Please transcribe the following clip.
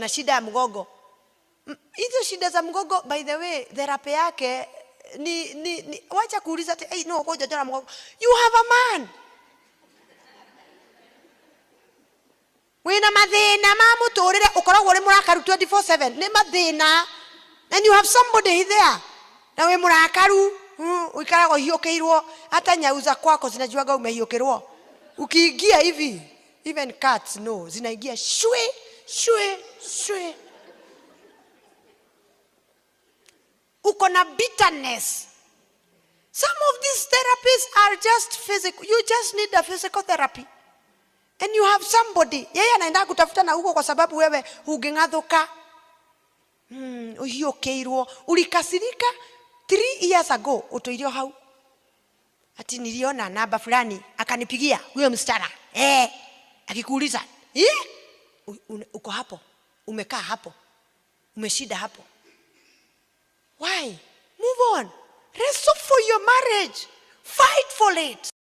na shida ya mgongo. Hizo shida za mgongo, by the way, therapy yake ni wacha kuuliza ati hey, no ngoja jana mgongo. You have a man. Wina mathina ma muturire ukoragwo uri murakaru 24/7 ni mathina, and you have somebody there na wi murakaru, uikaraga uhiũkĩirwo. Hata nyau za kwako zinajuaga umehiũkĩrwo. Ukiingia hivi, even cats no zinaingia shwe shwe shwe. Uko na bitterness. Some of these therapies are just physical. You just need a physical therapy. And you have somebody. Yeye anaenda kutafuta na huko kwa sababu wewe ungeng'athuka. Uhiũkĩirwo. Ulikasirika 3 years ago, utoirio hau. Ati niliona namba fulani akanipigia huyo msichana. Akikuuliza, "Eh? Uko hapo? Umekaa hapo? Umeshida hapo?" Why? Move on. Wrestle for your marriage. Fight for it.